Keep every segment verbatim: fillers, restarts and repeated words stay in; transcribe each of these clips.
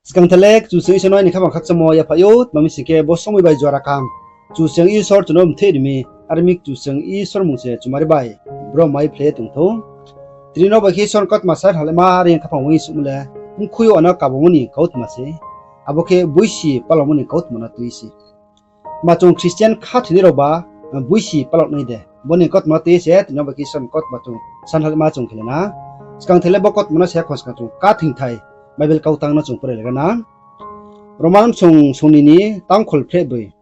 Skang the le Kchusoyang Isor no aini khaphang khakchangmo yaphaih ou, tma mi sing khe bo somoi bai jora kaham Kchusoyang Isor chung no mtheh ri mi, are mi Kchusoyang Isor mmung se chumari bai bro mai phlai ye tong thou. Tini no bai khe Isor ni kautma sa halaima are khaphang uaingsouhmo le, mkhui yo ano kabangmo ni kautma se, abo khe boisi palaumo ni kautma no tui se. Ma chung Christian khathoinai rao ba, boisi palau nai de? Bo ni kautma no tui se tini no bai khe Isor ni kautma chung sa halaima chung khe le na. Skang the le bo kautma no se khon skang chung kathingthai Bible kautang no chung pore le ra na. Roman song song ni ni tangkhol phreh broi.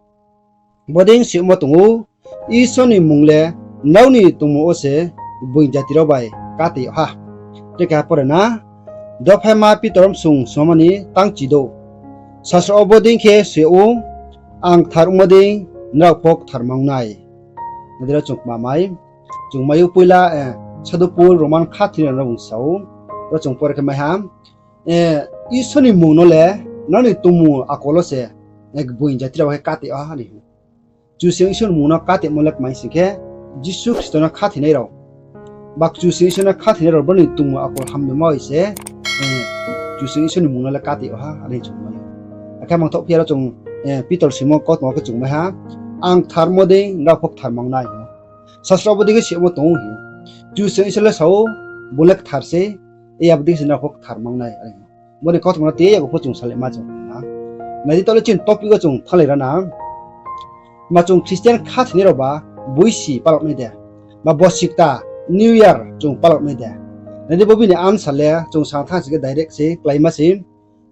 Bodei soimo tong ou, Isor ni mmung le nrao ni tongmung wo se gboing jati rao bai kate yag ha. Tre keha pore na, Dophaima Pitor msong soma ni tangchidouh. Sasro wo bodei khe soi yag ou, ang kthar ongmo dei nrao pho kthar ma ong nai. Nadi ro chung kma mai, chung mai ou poila, Sadhu Pol Roman khathoinai rao no bung sa ou, ro chung pore khe mai ha, Isor ni mmung no le nrao ni tongmung akol wo se gboing jati rao khe kate yag ha ni. Kchusoyang Isor ni mmung no katemo le kmai sing khe, Jisu Khristo no khathoinai rao, ba Kchusoyang Isor no khathoinai rao brouh ni tongmung akol hamyama bai se Kchusoyang Isor ni mmung no le kate yag ha are chung mai ou. Akhe mangthoh phi ya ro chung Pitor soimo kautma wo khe chung mai ha, ang kthar ongmo dei nrao pho kthar ma ong nai. Sasro bodei khe soimo tong ou hing ou. Kchusoyang Isor le sa ou, bung le kthar se, abo dei khe se nrao pho kthar ma ong nai are. Bo ni kautma no tui ye yago pho chung salaima chung na. Nai di, taoh le chini topic wo chung thannglai ra na. Ma chung Christian khathoinai rao ba boisi palau nai de? Ba bosikta, New Year chung palau nai de? Nai di, bo bini answer le chung sa thanng sing khe direct se kláima se,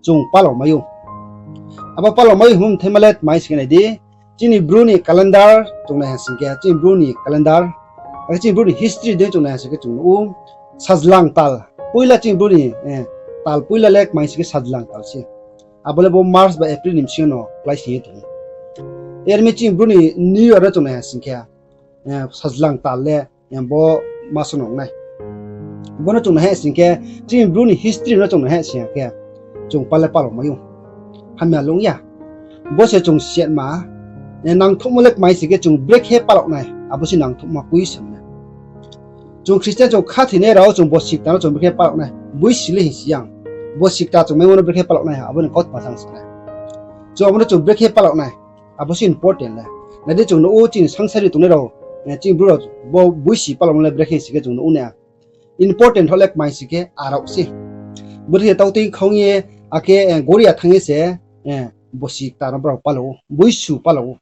chung palau mai ou. Abo palau mai ou hingmo mthaima le tma sing khe nai di, chini Bru ni calendar chung nai ha sing khe, chini Bru ni calendar, akhe chini Bru ni history dei chung nai ha sing khe chung nuh ou, Sajlang tal. Poila chini Bru ni tal poila le kmai sing khe Sajlang tal se. Abo le bo March ba April ni bsing yo no kláising ye tong ou. Yar mi chini Bru ni New Year no chung nai ha sing khe, Sajlang tal le bo maso no ong nai. Bo no chung nai ha sing khe, chini Bru ni history no chung nai ha sing khe, chung pal le palau mai ou. Hamya lung ya. Bo se chung siatma, nangthouhmo le kmai sing khe chung brekhe palau nai, abo se nangthouhma question le. Chung Christian chung khathoinai rao chung bosikta no chung brekhe palau nai, boisi le hing si yang. Bosikta chung maimo no brekhe palau nai, abo ni kautma sa sa nai. Chung abo no chung brekhe palau nai, abo se important le. Nai di, chung nuh ou chini sangsari tongnai rao, chini Bru rao bo boisi palaumo le brekhe sing khe chung nuh ou na. Important hoh le kmai sing khe arao se. Bodei khe tautui khong ye, akhe goria thanng ye se bosikta no brao palau ou, boisu palau ou.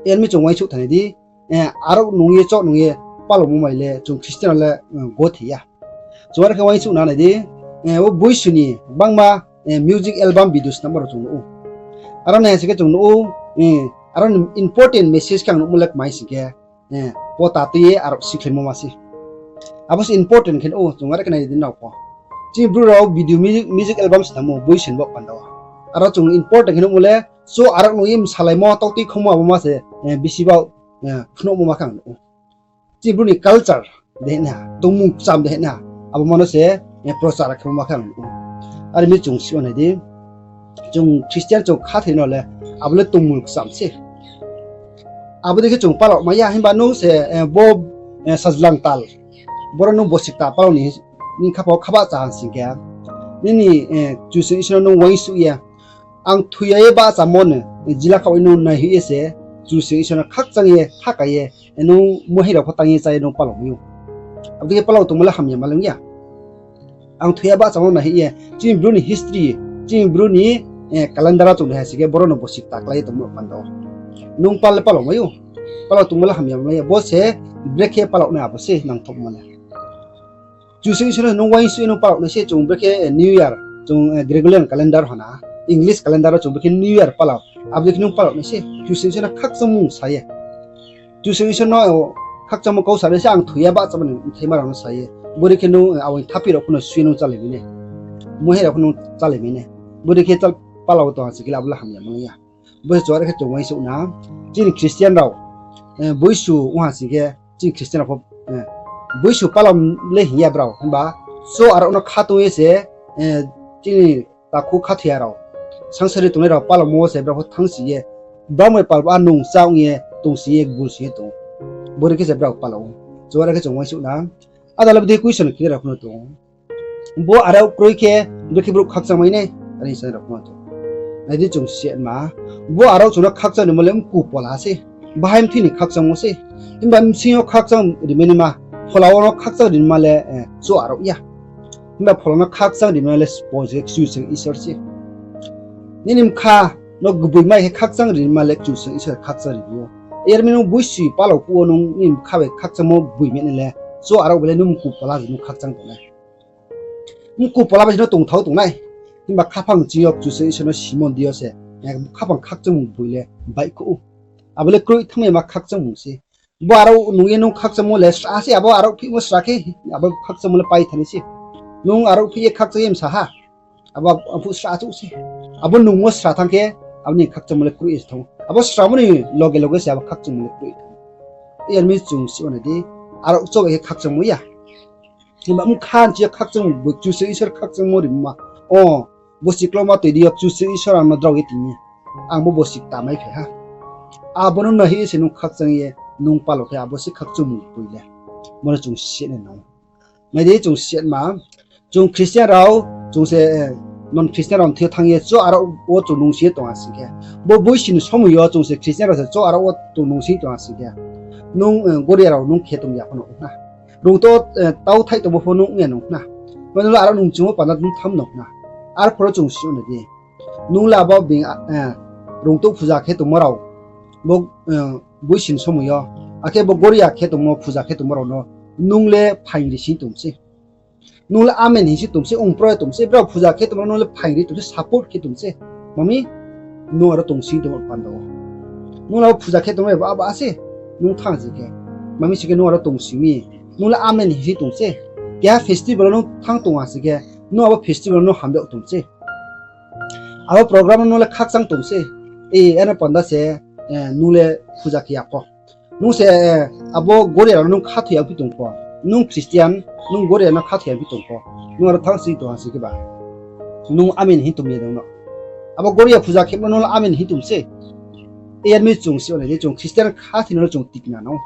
Yar mi chung uaingsouh thanng nai di, arao nung ye choh nung ye palaumo mai le chung Christian rao le gothi ya. Chung are khe uaingsouh na nai di, o boisu ni gbangma music album video snamma rao chung nuh ou. Aro nai ha sing khe chung nuh ou, aro ni important message khe ang nuhmo le kmai sing khe, pota tui ye arao sikhlaimo ma se. Abo se important khe nuh ou, chung are khe nai di nrao pho. Chini Bru rao video music, music album snammo boisu ni baoh panda wo. Aro chung important khe nuhmo le, so arao nung ye msalaimo, tautui khongmo abo ma se bisi baoh phnuhmo ma khe ang nuh ou. Chini Bru ni culture de hing na, tongmung kcham de hing na, abo ma no se prochar khemo ma khe ang nuh ou. Are mi chung si nai di, chung Christian chung khathoi no le, abo le tongmung kcham se. Abo dei khe chung palau mai ya, himba nung se bo Sajlang tal, boro nung bosikta palau ni, nini khaphang wo khabahcha ha sing khe, nini Kchusoyang Isor no nung uaingsouh ye, ang thoi ya ye bahchamo no jila khaoh ye nung naihoih ye se, Kchusoyang Isor no khakchang ye, khakai ye, nung muhai rao pho tang ye chá ye nung palau mai ou. Abo dei khe palau tongmo le hamya ma le ong ya. Ang thoi ya bahchamo no naihoih ye, chini Bru ni history, chini Bru ni calendar wo chung nai ha sing khe, boro no bosikta klái ye tongmo panda wo nung pal le palau mai ou. Palau tongmo le hamya ma le ong ya. Bo se brekhe palau nai, abo se nangthouhmo le. Kchusoyang Isor no nung uaingsouh ye nung palau nai se, chung brekhe New Year, chung Gregorian calendar hona, English calendar wo chung brekhe New Year palau, abo dei khe nung palau nai se, Kchusoyang Isor no khakchangmung sa ye. Kchusoyang Isor no khakchangmo kau sa nai se, ang thoi ya bahchamo ni mthaima rao no sa ye. Bodei khe nung abo ni thaphih rao pho no sui nung chálai mai nai. Muhai rao pho nung chálai mai nai. Bodei khe palau tong ha sing khe le abo le hamya ma le ong ya. Bo se chung are khe chung uaingsouh na. Chini Christian rao boisu ong ha sing khe, chini Christian rao pho boisu palau le hing ya brao, himba so arao no kha tong ye se, chini takhu khathoi ya rao, sangsari tongnai rao palaumo wo se brao pho thanngsi ye, brao bai pal ba nung chá ong ye tongsi ye, gbulsi ye tong ou. Bodei khe se brao palau ou. Chung are khe chung uaingsouh na. Ada le bodei question khe rao pho no tong ou. Bo arao kroi khe, brekhe brouh khakchang mai nai. Are sa rao pho chung. Nai di chung sima, bo arao chung no khakchang rimo le mku pola se. Bahai mthoi ni khakchangmo se. Himba bsing yo khakchang rimai naima, phola wo no khakchang rima le, eh, chu arao ya. Himba phola no khakchang rima le spo je Kchusoyang Isor se. Nini bkha no gboima khe khakchang rima le Kchusoyang Isor khakchang ri ou. Yar mi nung boisi palao phuh wo nung nini bkha bai khakchangmo gboima nai le, chu arao bai le nung mku pola je nung khakchang tong nai. Mku pola bai je no tongthao tong nai. Himba khaphang ching yo Kchusoyang Isor no simon di yo se, eh, khaphang khakchangmung gboi le baihkhouh ou. Abo le kroi thanngmaima khakchangmung se. Bo arao nung ye nung khakchangmo le sra se, abo arao phihmo sra khe, abo khakchangmo le pai thanng nai se. Nung arao phih ye khakchang ye msa ha, abo, abo sra achouh se. Abo nungmo sra thanng khe, abo ni khakchangmo le kroi ye se thanng ou. Abo sramo ni loge loge se abo khakchangmo le kroi thanng ou. Yar mi chung sima nai di, arao chouh bai khe khakchangmo ya. Himba bkha nchi yo khakchangmo, bo Kchusoyang Isor khakchangmo rima. O, bosi kloma toi di yo Kchusoyang Isor ang no drao ye tini. Ang bo bosi kta mai phai ha. Abo no nai ye se nung khakchang ye nung palao khe abo se khakchangmung gboi le. Bo no chung si nai nang. Nai di chung sima, chung Christian rao, chung se, eh, non Christian rao thing yo thanng ye chu arao wo chung nungsing ye tong ha sing khe, bo boisi ni somoi yo chung se Christian rao se chu arao wo chung nungsing tong ha sing khe, nung, eh, Goria rao nung khe tong ya pho no ong khna. Rungto, eh, tau thaih tongmo pho nung ong ya nung khna. Mano le arao nung chungmo panda nung tham nung khna. Arphuh ro chung sima nai di. Nung le abo being, eh, rungtouh phuja khe tongmo rao, bo, eh, boisi ni somoi yo, akhe bo Goria khe tongmo, phuja khe tongmo rao no nung le phaing ri sing tong se. Nung le amen hing sing tong se, ong pro ye tong se, brao phuja khe tongmo rao nung le phaing ri tong se, support khe tong se. Mami, nung aro tongsing tongmo panda wo. Nung le abo phuja khe tongmo abo, abo ase, nung thanng sing khe. Mami sing khe nung aro tongsing mi, nung le amen hing sing tong se. Keha festival wo nung thanng tong ha sing khe, nung abo festival no hamyag tong se. Abo program no nung le khakchang tong se. E, ano panda se, eh, nung le phuja khe ya pho. Nung se, eh, abo Goria rao no nung khathoi ya phi tong pho. Nung Christian, nung Goria no khathoi ya phi tong pho. Nung aro thanng sing tong ha sing khe ba, nung amen hing tong ye nung no. Abo Goria phuja khe no nung le amen hing tong se. E, yar mi chung si o nai di, chung Christian khathoi no chung tikna nang.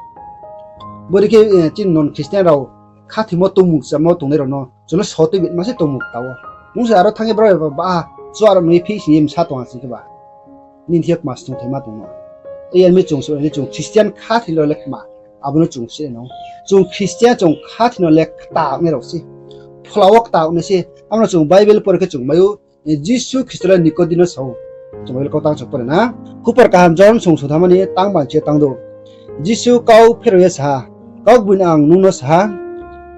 Bori khe, eh, chini non Christian rao khathoimo tongmung samo tongnai rao no chung no sotoi bima se tongmung kta wo. Nung se aro thanng ye brao ba, ba, chu aro nung ye phi sing ye msa tong ha sing khe ba, nini thing yo kma snung thaima tong no. E, yar mi chung si o nai di, chung Christian khathoi rao le kma, abo no chung si nang. Chung Christian chung khathoi no le kta ongnai rao se. Phola wo kta ongnai se. Abo no chung Bible pore khe chung mai ou, Jisu Khristo le Nikodem no sa ou. Chung Bible kautang chung pore na. Khupor kaham John song sothamma ni tang banchi tang do. Jisu kau pherao ye sa ha, Kaugboino ang nung no sa ha,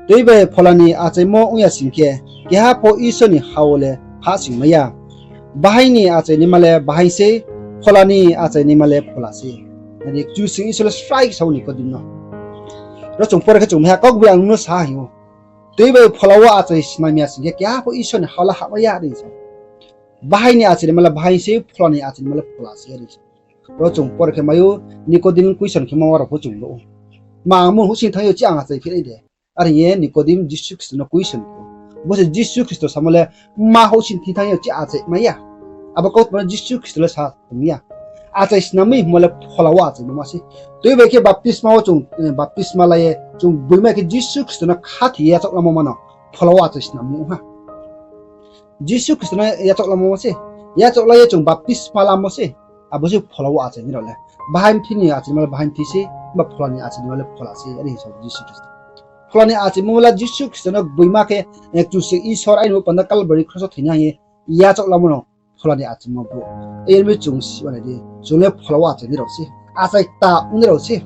tui bai phola ni achaimo ong ya sing khe, keha pho Isor ni ha wo le hahsoing mai ya. Bahai ni achainaima le bahai sei, phola ni achainaima le phola sei. Nai di, Kchusoyang Isor le srai sa ou Nikodem no. Ro chung pore khe chung mai ha, Kaugboino ang nung no sa ha hing ou. Tui bai phola wo achai snam ya sing khe, keha pho Isor ni ha wo le hahmai ya, are sa ou. Bahai ni achainaima le bahai sei, phola ni achainaima le phola sei, are sa ou. Ro chung pore khe mai ou, Nikodem question khe ma rao pho chung nuh ou. Ma, ang mo houhsing thanng ye chi ang achai phi nai de? Are hing ye Nikodem Jisu Khristo no question khe ou. Bo se Jisu Khristo samo le, ma houhsing thing thanng ye chi achai mai ya. Abo kautma no Jisu Khristo le sa tong ya. Achai snam mi hingmo le phola wo achaimo ma se. Tui bai khe baptisma wo chung, eh, baptisma la ye, chung gboima khe Jisu Khristo no khathoi ye yachaoh lamo ma no phola wo achai snam mi ong ha. Jisu Khristo no yachaoh lamo ma se. Yachaoh la ye chung baptisma lamo se. Abo se phola wo achainai rao le. Bahai mthoi ni achainaima le bahai mthoi se, ba phola ni achainaima le phola se, are hing sa ou Jisu Khristo. Phola ni achaimo le Jisu Khristo no gboima khe, eh, Kchusoyang Isor aini bo panda Kalbari kros wo thoinai hing ye yachaoh lamo no phola ni achaimo brouh. E, yar mi chung si o nai di, chung le phola wo achainai rao se. Achai kta ongnai rao se.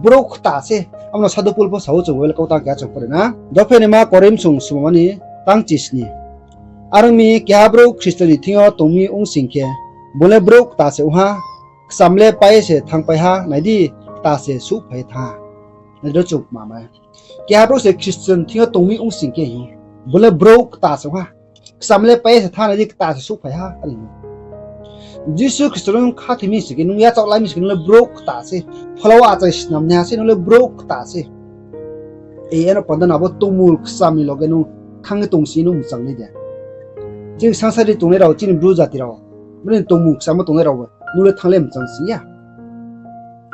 Brouh kta se. Abo no Sadhu Pol pho sa ou, chung Bible kautang keha chung pore na. Dophe naima Korinth song sumoma ni tang chisni. Are ong mi, keha brouh Khristo ni thing yo tong mi ong sing khe, bung le brouh kta se ong ha, kcham le pai ye se thanngpai ha, nai di, kta se souhphai ye thanng ha. Nai di, ro chung kma mai. Keha brouh se Khristo ni thing yo tong mi ong sing khe hing ou, bung le brouh kta se ong ha. Kcham le pai ye se thanng, nai di, kta se souhphai ha, are hing ou. Jisu Khristo no nung khathoi mi sing khe, nung yachaoh la mi sing khe, nung le brouh kta se. Phola wo achai snamnaiha se, nung le brouh kta se. E, ano panda no abo tongmung kcham ni loge nung thanng ye tong sing nung mchang nai de? Chini sangsari tongnai rao, chini Bru jati rao, bini tongmung kcham wo tongnai rao, nung le thanng le mchang sing ya.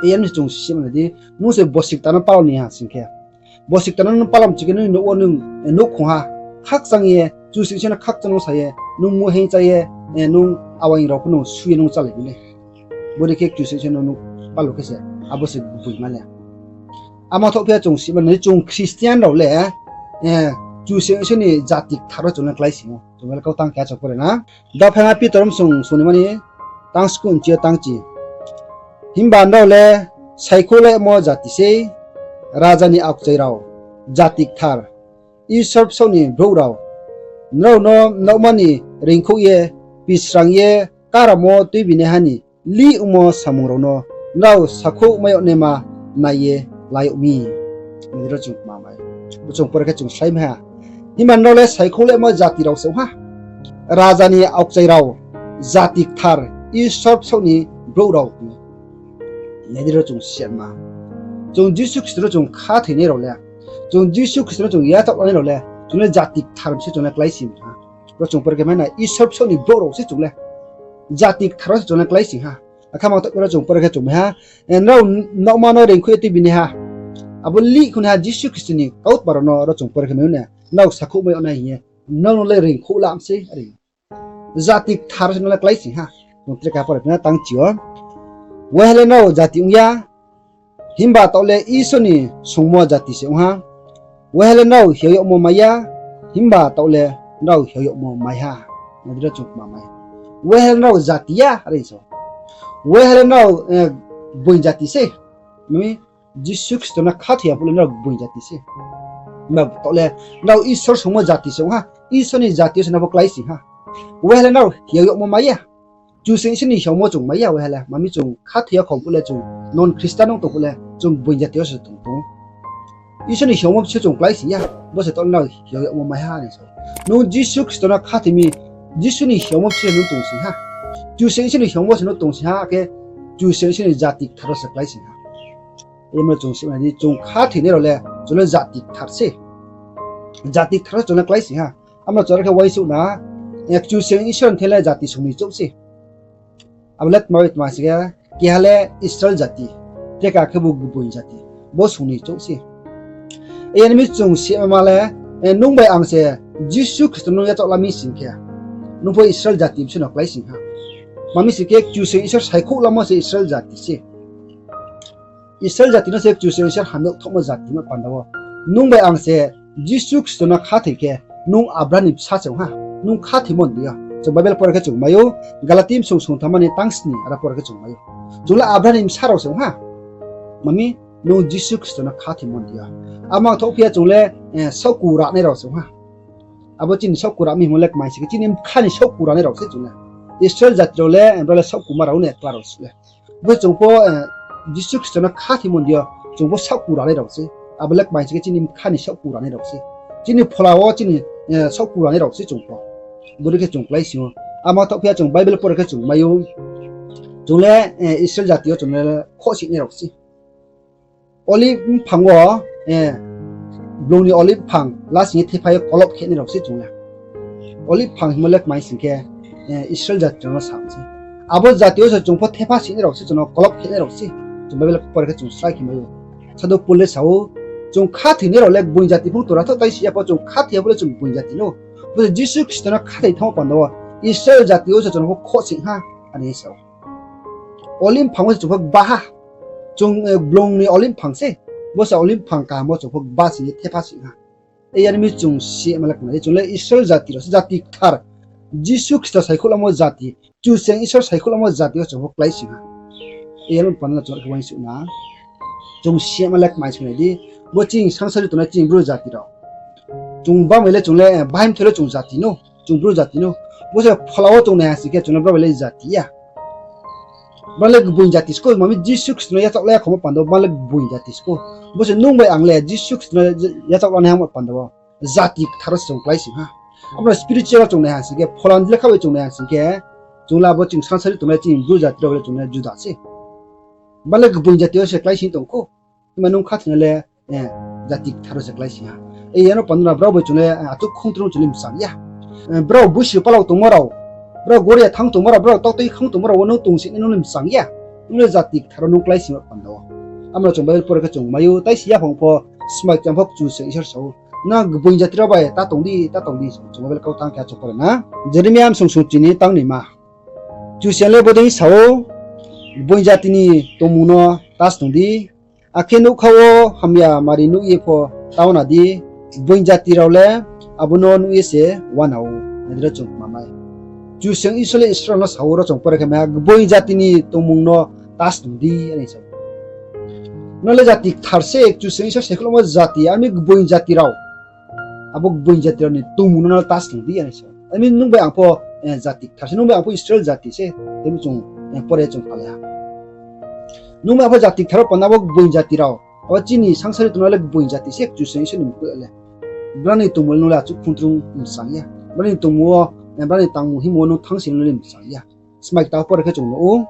E, yar mi chung sima nai di, nung se bosi kta no palao ni ha sing khe, bosi kta no nung palao mi sing khe, nung nouh wo nung, eh, nouhkhong ha khakchang ye, Kchusoyang Isor no khakchang no sa ye, Nung muhing chá ye, nung awaing rao pho nung su ye nung chálai mi le. Bodei khe Kchusoyang Isor no nung palu khe se, abo se gboima le. Ama thoh phi ya chung sima nai, chung Christian rao le, Kchusoyang Isor ni jati kthar wo chung le klái sing ou. Chung le kau tang keha chapore na. Daphaima Pitor msung sung ni mani tang skun chi yo tang chi. Himba nrao le saikhouh laimo jati sei, raja ni aokchai rao, jati kthar, Isor bsaoh ni brouh rao. Nrao no naohma ni reingkhouh ye, pisrang ye, karamo tuibinaiha ni lih ongmo samung rao no nrao sakhouh mai yag naima nai ye la yag mi. Nai di ro chung kma mai. Bo chung pore khe chung slái mai ha. Himba nrao le saikhouh laimo jati rao se ong ha. Raja ni aokchai rao, jati kthar, Isor bsaoh ni brouh rao. Nai di ro chung sima. Chung Jisu Khristo no chung khathoinai rao le, chung Jisu Khristo no chung yachaoh lanai rao le, chung le jati kthar se chung le klái sing ha. Ro chung pore khe mai na, Isor bsaoh ni brouh rao se chung le. Jati kthar wo se chung le klái sing ha. Akhe ma thoh ro chung pore khe chung mai ha. Nrao naohma no reingkhouh ye tuibinaiha, abo lih khonaiha Jisu Khristo ni kautma rao no ro chung pore khe mai ou na, nrao sakhouh mai yag nai hing ye, nrao no le reingkhouh lam sei, are. Jati kthar se no le klái sing ha. Chung tre keha pore phi na tang chi yo. Waiha le nrao jati ong ya, himba taoh le Isor ni songmo jati se ong ha. Waiha le nrao hiao yagmo mai ya, himba taoh le nrao hiao yagmo mai ha. Nai di ro chung kma mai. Waiha le nrao jati ya, are so. Waiha le nrao gboing jati se. Mami, Jisu Khristo no khathoi ya phuh le nrao gboing jati se. Himba taoh le nrao Isor songmo jati se ong ha. Isor ni jati yo se nrao pho klái sing ha. Waiha le nrao hiao yagmo mai ya. Kchusoyang Isor ni hiaomo chung mai ya waiha le. Mami chung khathoi ya khom phuh le chung non Khristian ong tong phuh le chung gboing jati yo se tong tong. Isor ni hiaomo se chung klái sing ya. Bo se taoh le nrao hiao yagmo mai ha ni sa. Nung Jisu Khristo no khathoi mi, Jisu ni hiaomo se nung tong sing ha. Kchusoyang Isor ni hiaomo se nung tong sing ha, akhe Kchusoyang Isor ni jati kthar wo se klái sing ha. Amo chung sima nai di, chung khathoinai rao le, chung le jati kthar se. Jati kthar wo chung le klái sing ha. Amo chung are khe uaingsouh na, Kchusoyang Isor ni thing le jati sung ni chouh se. Abo le tma bai tma sing khe, keha le Israel jati, tre keha khe bo gboing jati, bo sung ni chouh se. Are mi chung sima le, nung bai ang se Jisu Khristo no yachaoh la mi sing khe, nung pho Israel jati bse no klái sing ha. Mami sing khe Kchusoyang Isor saikhouh lamo se Israel jati se. Israel jati no se Kchusoyang Isor hamyag thohmo jati ma panda wo. Nung bai ang se Jisu Khristo no khathoi khe, nung Abraham ni bsa se ong ha. Nung khathoimo ni yo. Chung Bible pore khe chung mai ou, Galati bsung sungtham ni tang sni, aro pore khe chung mai ou. Chung le Abraham ni bsa rao se ong ha. Mami, nung Jisu Khristo no khathoimo ni yo. Amo thoh phi ya chung le, saohku ranai rao se ong ha. Abo chini saohku ra mi hingmo le kmai sing khe, chini bkha ni saohku ranai rao se chung le. Israel jati rao le, brao le saohkuma rao ni kla rao se le. Bo chung pho, Jisu Khristo no khathoimo ni yo, chung pho saohku ranai rao se. Abo le kmai sing khe chini bkha ni saohku ranai rao se. Chini phola wo chini, saohku ranai rao se chung pho. Bodei khe chung klái sing ou. Amo thoh phi ya chung Bible pore khe chung mai ou. Chung le, Israel jati yo chung le khohsoinai rao se. Olive mphang wo, blung ni olive mphang lasing ye thepha ye kolop khenai rao se chung le. Olive mphang hingmo le kmai sing khe, Israel jati rao no sa se. Abo jati yo se chung pho thepha soinai rao se, chung no kolop khenai rao se. Chung Bible pore khe chung srai khe mai ou. Sadhu Paul le sa ou, chung khathoinai rao le gboing jati phung tora tho tai si ya pho chung khathoi ya pho le chung gboing jati no. Bo se Jisu Khristo no khathoi thanngmo panda wo Israel jati yo se chung no pho khohsoing ha, are sa ou. Olive mphang wo se chung pho gba ha. Chung, blung ni olive mphang se. Bo se olive mphang kaham wo chung pho gba sing ye thepha soing ha. Are mi chung sima le kmai di, chung le Israel jati rao se, jati kthar. Jisu Khristo saikhouh lamo jati. Kchusoyang Isor saikhouh lamo jati yo chung pho klái sing ha. Are mi panda chung khe uaingsouh na. Chung sima le kmai sing nai di. Bo chini sangsari tongnai chini Bru jati rao. Chung bamai le chung le, bahai mthoi le chung jati no. Chung Bru jati no. Bo se phola wo chung naiha sing khe chung le brao bai le jati ya. Brao le gboing jati skou, mami Jisu Khristo no yachaoh la ya khamo panda wo brao le gboing jati skou. Bo se nung bai ang le Jisu Khristo no yachaoh lanai hamo panda wo jati kthar wo se chung klái sing ha. Abo no spiritual wo chung naiha sing khe, phola ni lekha bai chung naiha sing khe, chung le abo chini sangsari tongnai chini Bru jati rao le chung le juda se. Brao le gboing jati yo se klái sing tong khou. Himba nung khathoinai le, jati kthar wo se klái sing ha. Are no panda wo brao bai chung le, achouh khongtrung chung le mchang ya. Brao busi palao tongmo rao, brao goria thanng tongmo rao, brao tautui khang tongmo rao wo nung tongsi nai nung le mchang ya. Nung le jati kthar wo nung klái sing panda wo. Amo no chung Bible pore khe chung mai ou, tai si yaphang pho, smai kcham pho Kchusoyang Isor sa ou. Nang gboing jati rao bai ta tong di, ta tong di, chung Bible kau tang khe chung pore na. Jeremia bsung sungchi ni tang ni ma. Kchusoyang le bodei sa ou, gboing jati ni tongmung no ta snung di, akhe nougkha wo hamya mari nuh ye pho ta uana di, gboing jati rao le abo no nuh ye se uana ou. Nai di ro chung kma mai. Kchusoyang Isor le Israel no sa ou, ro chung pore khe mai ha, gboing jati ni tongmung no ta snung di, are sa ou. Nrao le jati kthar se, Kchusoyang Isor se khloumo jati, armi gboing jati rao. Abo gboing jati rao ni tongmung no nrao ta snung di, are sa ou. Armi nung bai ang pho, eh, jati kthar se, nung bai ang pho Israel jati se, tebo chung, eh, pore chung palai ha. Nung bai ang pho jati kthar wo panda abo gboing jati rao. Abo chini sangsari tongnai le gboing jati se, Kchusoyang Isor ni mkoih le. Brao ni tongmung le nung le achouh khuntrung msang ya. Brao ni tongmung wo, eh, brao ni tangmung himung wo nung thanng se nung le msang ya. Smai kta pore khe chung nuh ou.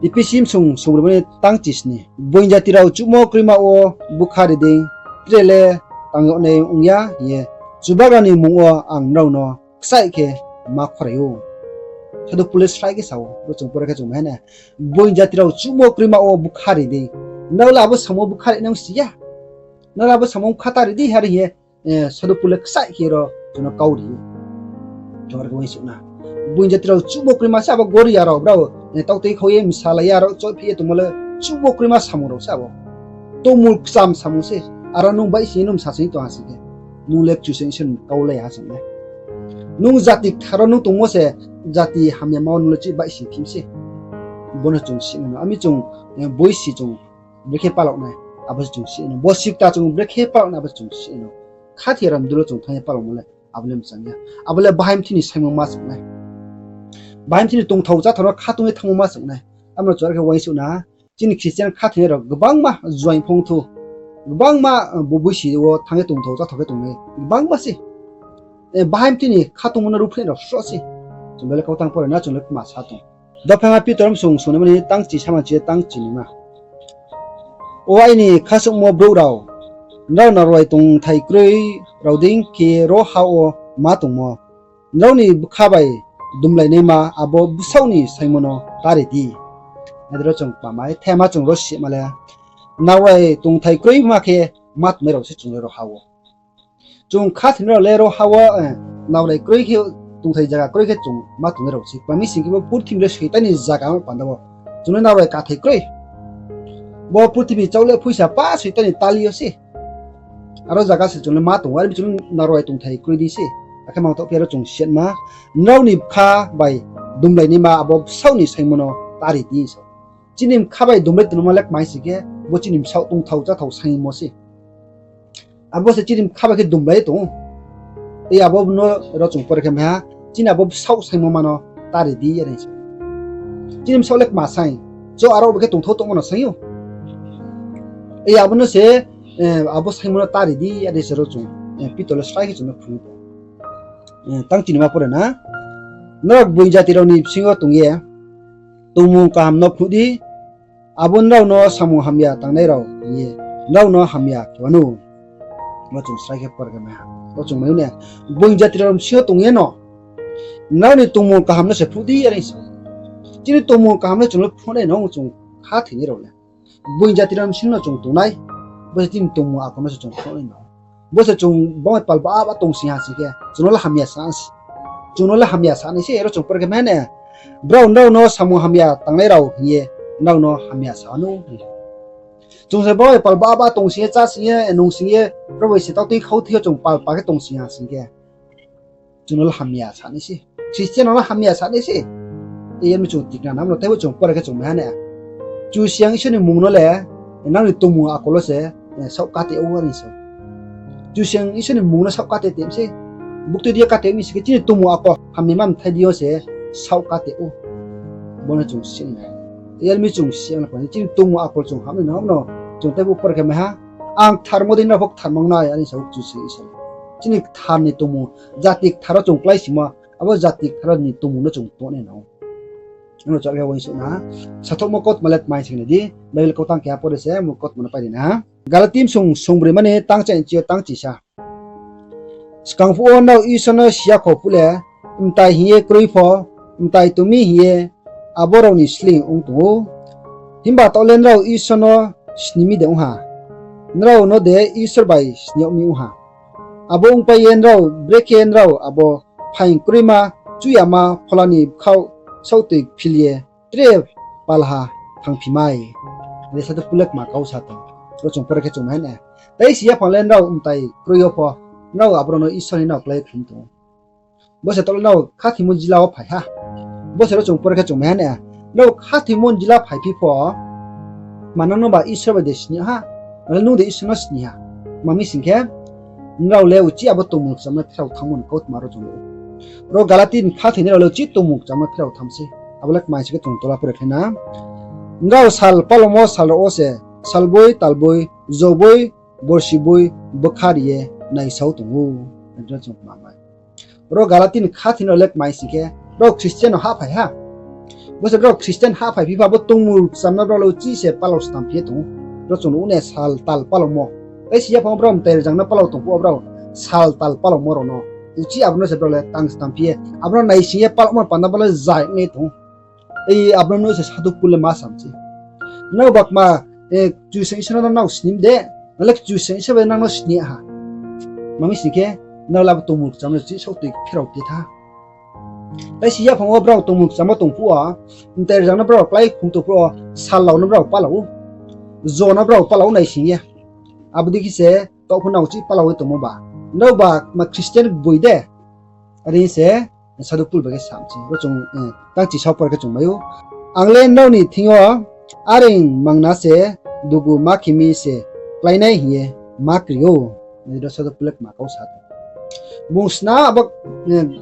Ephesi bsung sungbroi ni tang chisni. Gboing jati rao chuhmo kroima wo bkha ri dei, tre le tang yag nai ong ya hing ye, Chubagra ni mmung wo ang nrao no kchaih khe ma khorai ou. Sadhu Pol le srai khe sa ou, ro chung pore khe chung mai ha na. Gboing jati rao chuhmo kroima wo bkha ri dei. Nrao le abo samung bkha ri nai ong si ya. Nrao le abo samung bkha ta ri di, are hing ye, eh, Sadhu Pol le kchaih khe ro chung no kau ri ou. Chung are khe uaingsouh na. Gboing jati rao chuhmo kroima se abo goria rao brao, eh, tautui khau ye msalai ya rao choihphi ye tongmo le chuhmo kroima samung rao se abo. Tongmung kcham samung se, aro nung baihsing ye nung msa sing tong ha sing khe, nung le Kchusoyang Isor ni kau lai ya ha sing le. Nung jati kthar wo nung tongmo se, jati hamyama wo nung le chih baihsing phim se. Bo no chung si nai no. Ami chung, eh, boisi chung brekhe palao nai, abo se chung si nai no. Bosi kta chung brekhe palao nai, abo se chung si nai no. Khathoi ram dul wo chung thanng ye palaomo le abo le mchang ya. Abo le bahai mthi ni saingmo ma chung nai. Bahai mthi ni tongthao cháthao no khatung ye thanngmo ma chung nai. Abo no chung are khe uaingsouh na. Chini Christian khathoinai rao gbangma juaing phong thu, gbangma, eh, bo boisi wo thanng ye tongthao cháthao khe tongnai gbangma se. Eh, bahai mthi ni khatungmo no ruhphreh rao sroh se. Chung Bible kau tang pore na, chung le kma sa tong. Dophaima Pitor bsung sungnaima ni tang chi sama chi ye tang chi ni ma. O aini khasouhmo brouh rao, nrao narai tongthai kroi rao dei khe ro ha wo ma tongmo, nrao ni bkha bai dumlainaima abo bsaoh ni saingmo no ta ri di. Nai di ro chung kma mai, thema chung ro sima le, narai tongthai kroima khe ma tongnai rao se chung le ro ha wo. Chung khathoinai rao le ro ha wo, eh, narai kroi khe, tongthai zaga kroi khe chung ma tongnai rao se. Kma mi sing khe bo purthimbi le Soitan ni zaga ong panda wo. Chung le narai kathai kroi. Bo purthimbi chau le phuisa pa Soitan ni tali yo se. Aro zaga se chung le ma tong ou, are mi chung le narai tongthai kroi di se. Akhe mang taoh phi aro chung siatma, nrao ni bkha bai dumlainaima abo bsaoh ni saingmo no ta ri di sa ou. Chini bkha bai dumlai tongnaima le kmai sing khe, bo chini bsaoh tongthao cháthao saingmo se. Abo se chini bkha bai khe dumlai tong ou. Ei abo no ro chung pore khe mai ha, chini abo bsaoh saingmo ma no ta ri di are sa ou. Chini bsaoh le kma saing, cho aro bo khe tongthao tongmo no saing ou. Ei abo no se, eh, abo saingmo no ta ri di are se ro chung, eh, Pitor le srai khe chung no phrung tong. Eh, tang chi ni ma pore na. Nrao gboing jati rao ni bsing yo tong ye tongmung kaham no phnuh di, abo nrao no samung hamya tangnai rao hing ye nrao no hamya khe wanou. Bo chung srai khe pore khe mai ha. Bo chung mai ou ne, gboing jati rao ni bsing yo tong ye no nrao ni tongmung kaham no se phnuh di are sa ou. Chini tongmung kaham no chung le phnuh nai no, chung khathoinai rao le. Gboing jati rao ni bsing no chung tongnai, bo se chini tongmung akol no se chung phnuh nai no. Bo se chung bangma pal ba ba tong sing ha sing khe, chung no le hamya sa, chung no le hamya sa nai se, ro chung pore khe mai ha ne, brao nrao no samung hamya tangnai rao hing ye nrao no hamya sa wanou. Chung se bangma pal ba ba tong sing ye, chá sing ye, nung sing ye, brao bai se tautui khau thai yo chung pal pa khe tong sing ha sing khe, chung no le hamya sa nai se. Christian no le hamya sa nai se. Ei yar mi chung tikna namo no teibo chung pore khe chung mai ha ne, Kchusoyang Isor ni mmung no le, nrao ni tongmung akol wo se, eh, saoh kate ou are sa ou. Kchusoyang Isor ni mmung no saoh kate te mi se. Buktui di yo kate mi sing khe chini tongmung akol hamya ma mthai di yo se saoh kate ou. Bo no chung si nai. Ei yar mi chung si nai, chini tongmung akol chung hamya namo no chung teibo pore khe mai ha. Ang ktharmo dei nrao pho ktharmang nai are sa ou Kchusoyang Isor. Chini kthar ni tongmung, jati kthar wo chung kláisingmo, abo jati kthar ni tongmung no chung tong nai no. Ano chung are khe uaingsouh na. Sathouhmo kautma le tmai sing nai di, Bible kau tang keha pore se mo kautma no pai ri na. Galati bsung sungbroi mani tang chai chi yo tang chisa. Skang phuh wo nrao Isor no si ya kho phuh le, mtai hing ye kroi pho, mtai tong mi hing ye abo rao ni sleing ong tong ou. Himba taoh le nrao Isor no sni mi de ong ha? Nrao no de Isor bai sni yag mi ong ha? Abo ongpai ye nrao, brekhe nrao abo phaing kroima, chuh yama phola ni bkhaoh saohtoi phil ye tre palha thanngphi mai. Ade sadu pule kma kau sa tong. Ro chung pore khe chung mai ha na. Tei si yaphang le nrao mtai kroi yo pho, nrao aboro no Isor hing nrao klái khlum tong ou. Bo se taoh le nrao khathoimo jila wo phai ha. Bo se ro chung pore khe chung mai ha na. Nrao khathoimo jila phaiphi pho, ma nang no ba Isor bai de sini ha, nang le nung de Isor no sini ha. Ma mi sing khe, nrao le uchih abo tongmung kcham no pherao thanngmo ni kautma ro chung nuh ou. Ro Galati ni khathoinai rao le uchih tongmung kcham no pherao thanng sei. Abo le kmai sing khe chung tola pore khe na. Nrao sal palaomo sal rao wo se, salboi, talboi, joboi, borsiboi, bkha ri ye naisao tong ou. Ro chung kma mai. Ro Galati ni khathoinai rao le kmai sing khe, brao Christian no hahphai ha. Bo se brao Christian hahphai phi pha, bo tongmung kcham no brao le uchih se palao stam phi ye tong ou. Ro chung nuh ou ne sal tal palaomo. Tei si yaphang wo brao mtai rzang no palao tong phuh wo brao sal tal palaomo rao no uchih abo no se brao le tang stam phi ye, abo no naising ye palaomo panda brao le zai ong ye tong ou. Ei abo no nuh se sadu pule ma sam se. Nrao ba kma, Kchusoyang Isor no nrao sini de, nang le Kchusoyang Isor bai nang no sini ha. Ma mi sing khe, nrao le abo tongmung kcham no uchih saohtoi pherao khe tha. Tei si yaphang wo brao tongmung kcham wo tong phuh wo, mtai rzang no brao klái khlum tong phuh wo, sal rao no brao palao ou, jo no brao palao ou naising ye. Abo dei khe se taoh pho nrao uchih palao ye tongmo ba, nrao ba kma Christian boi de. Are se sadu Pol bai khe sam se. Ro chung, tang chi sao pore khe chung mai ou. Ang le nrao ni thing yo areing mangna se dugu ma khe mi se kláinai hing ye ma kri ou. Ro sadu Pol le kma kau sa tong. Bung sna abo,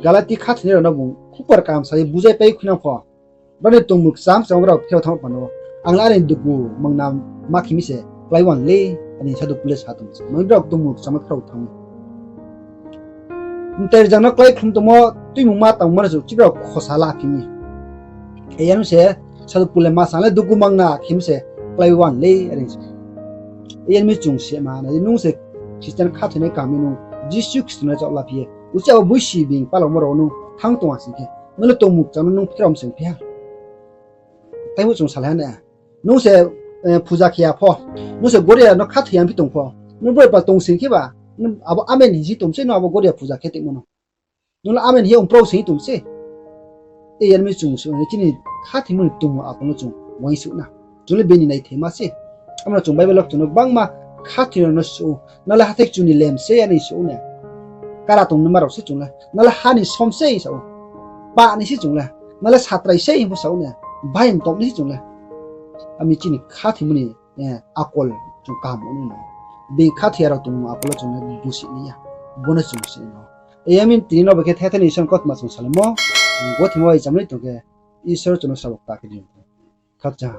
Galati khathoinai rao no bung khupor kaham sa ye bujaipai khuinang pho, brao ni tongmung kcham kcham brao pherao thanng pano, ang le areing dugu mangna ma khe mi se klái wan le, are sadu Pol le sa tong se. Ma mi brao tongmung kcham no pherao thanng Mtai rzang no klái khlum tongmo, tuimungma tangmo no se uchih brao khosa la phi mi. Iyan mi se sadu Pol le ma sa le dugu mangna khe mi se klái wan le, are se. Iyan mi chung se ma na, nung se Christian khathoinai kaham mi nung Jisu Khristo no chaoh la phi ye, uchih abo boisi being palaomo rao nung thanng tong ha sing khe, nung le tongmung kcham no nung pherao mseng phi ha. Taibo chung salai ha na. Nung se, puja khe ya pho, nung se goria no khathoi ya phi tong pho, nung brao pal tong sing khe ba, abo amen hing si tong se, nung abo goria puja khe tongmo no. Nung le amen hing ye ongprao sing tong se. Iyan mi chung se, chini khathoimo ni tongmung akol no chung uaingsouh na. Chung le bini naithaima se. Abo no chung Bible wo chung no gbangma khathoi rao no souh ou. Nang le hathái kchu ni lem se, are souh ou na. Kara tongnaima rao se chung le. Nang le ha ni som se sa ou. Pah ni se chung le. Nang le satrai se hing pho sa ou na. Bai mtok ni se chung le. Ami chini khathoimo ni akol chung kaham ong nai. Being khathoi ya rao tongmung akol wo chung le busi nai ya. Bo no chung si nai no. Iyan mi tini no bai khe thethai ni Isor ni kautma chung salaimo. Gothoimo bai chamlai tong khe Isor chung no sabo kta khe di. Khakchang ha.